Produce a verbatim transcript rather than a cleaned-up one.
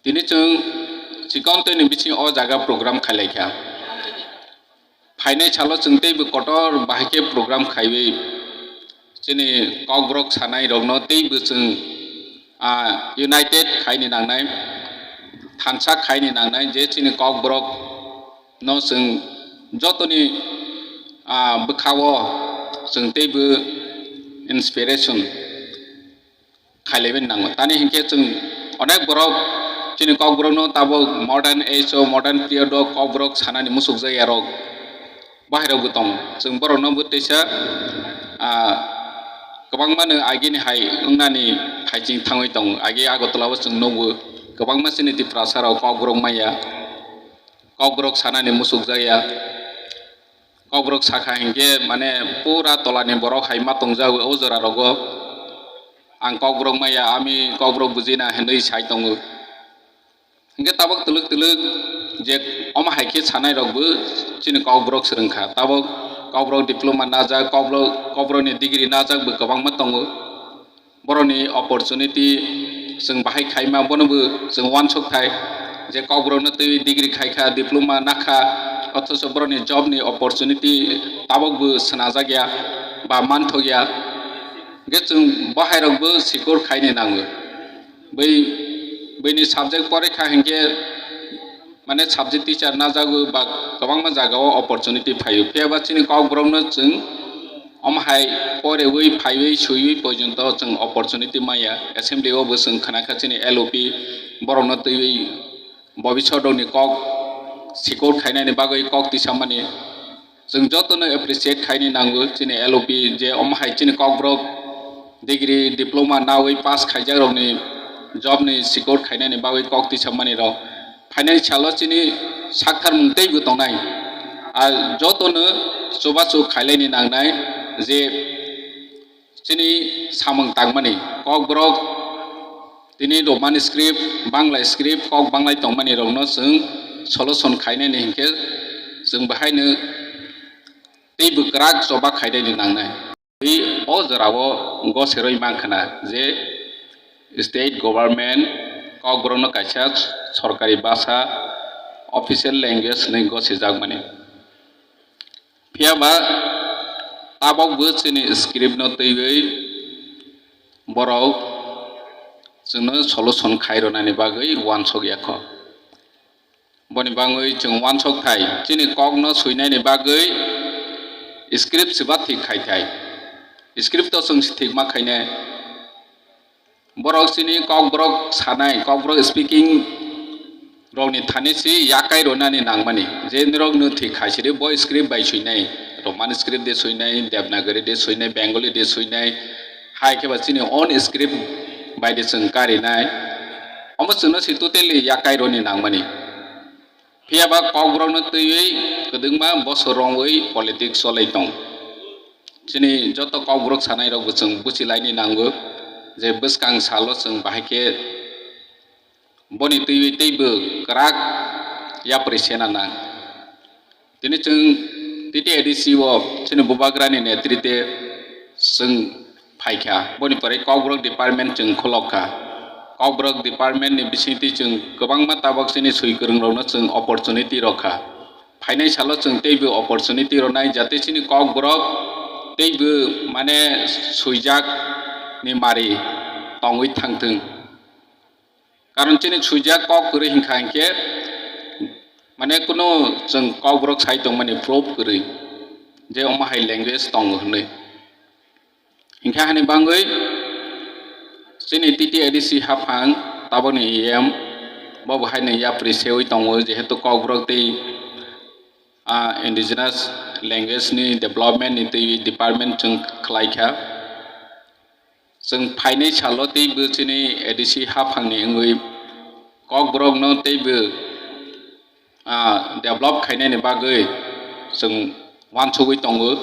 Tini chwng chikon tei ni bisingo o jaga program khailai kha. Phainai salo chwng teibo kotor bahai khe program khaiwi chini Kokborok sanai rokno teibo chwng, ah, united khaini nangnai, thansa khaini nangnai je chini Kokborok no chwng jotoni, ah, bwkhao chwng teibo inspiration khailaiwi nango. Tani hinkhe chwng onek borok chini Kokborokno tabuk modern age o, modern period o Kokborok sanani muchukjakya rok bahairokbo tongo. Chwng borokno bo teisa, ah, kwbangmano agini hai wngnani phaiching thangwi tongo. Age Agartala o chwng nukgo, kwbangma chini Tiprasa rok Kokborok manya, Kokborok sanani muchukjakya. Kokborok sakha hinkhe, mane, pura tolani borok hai ma tongjago o jora rogo. Ang Kokborok maya, ami Kokborok bujina hinwi sai tongo. Hinkhe tabuk twlwk twlwk je omo hai khe sanai rokbo chini Kokborok swrwngkha. Tabuk Kokborok diploma najak, Kokborok, Kokborokni degree najak bo kwbangma tongo. Borokni opportunity chwng bahai khaima, bonobo chwng uansuk thai je Kokborokno twi degree khaikha, diploma nakha, othocho borokni job ni opportunity tabukbo swnajakya ba manthokya. Hwnkhe chwng bahairokbo sikor khaini nango. Bai, baini subject pore kha hinkhe, mane, subject teacher najagwi ba kwbangma jagao opportunity phaio. Phiya ba chini Kokborokno chwng omo hai porewi, phaiwi, suiwi porjonto chwng opportunity maya. Assembly o bo chwng khna kha chini L O P borokno twiwi bobiswt rokni kok sikor khainani bagwi kok tisamani. Chwng jotono appreciate khaini nango chini L O P je omo hai chini Kokborok degree, diploma nawi pass khaijak rokni job ni sikor khainani bagwi kok tisamani rok. Phainai salo chini sakthar mung teibo tongnai. A jotono chubachu khailaini nangnai je chini samung tangmani Kokborok tini Roman script, Bangla script, kok banglai tongmani rokno chwng solution khainani hinkhe chwng bahaino teibo kwrak choba khainani nangnai. Tei o jorao goseroi mankha na je state government Kokborokno kaisa sorkari bhasha, official language hwnwi gosijakmani. Phiya ba tabukbo chini script no twiwi borok chwngno solution khai rwnani bagwi uansuk ya kho. Boni bagwi chwng uansuk thai, chini kokno swinani bagwi script se ba thik khai thai. Script to chwng se thik ma khainai. Borok chini Kokborok sanai, Kokborok speaking rokni thani se yakai rwnani nangmani. Je norok no thik khai sidi bo script bai swinai, Roman script de swinai, Devanagari de swinai, Bengali de swinai, hai khe ba chini own script bai de chwng karinai. Omo chwngno se totally yakai rwni nangmani. Phiya ba Kokborokno twiwi kwdwngma bosor romwi politics cholai tong. Chini joto Kokborok sanai rokbo chwng buchilaini nango je bwskang salo chwng bahai khe boni twiwi teibo kwrak yapri sena nang. Tini chwng T T A D C o chini bubagrani netrite chwng phaikha, boni pore Kokborok department chwng khulok kha. Kokborok department ni bisingtwi chwng kwbangma tabuk chini swi kwrwng rokno chwng opportunity rokha. Phainai salo chwng teibo opportunity rwnai, jate chini Kokborok teibo, mane, swijak ni mari tongwi thangthwng. Karon chini swijak kok kwrwi hinkha hinkhe, mane, kunu chwng Kokborok sai tongmani proof kwrwi je omo hai language tongo hwnwi. Hinkhe hani bagwi chini T T A D C haphang tabukni E M bo bo haino yapri sewi tongo, jehetu Kokborok tei, ah, indigenous language ni development ni twi department chwng khlai kha. Chwng phainai salo teibo chini A D C haphangni wngwi Kokborokno teibo, ah, develop khainani bagwi chwng uansugwi tongo.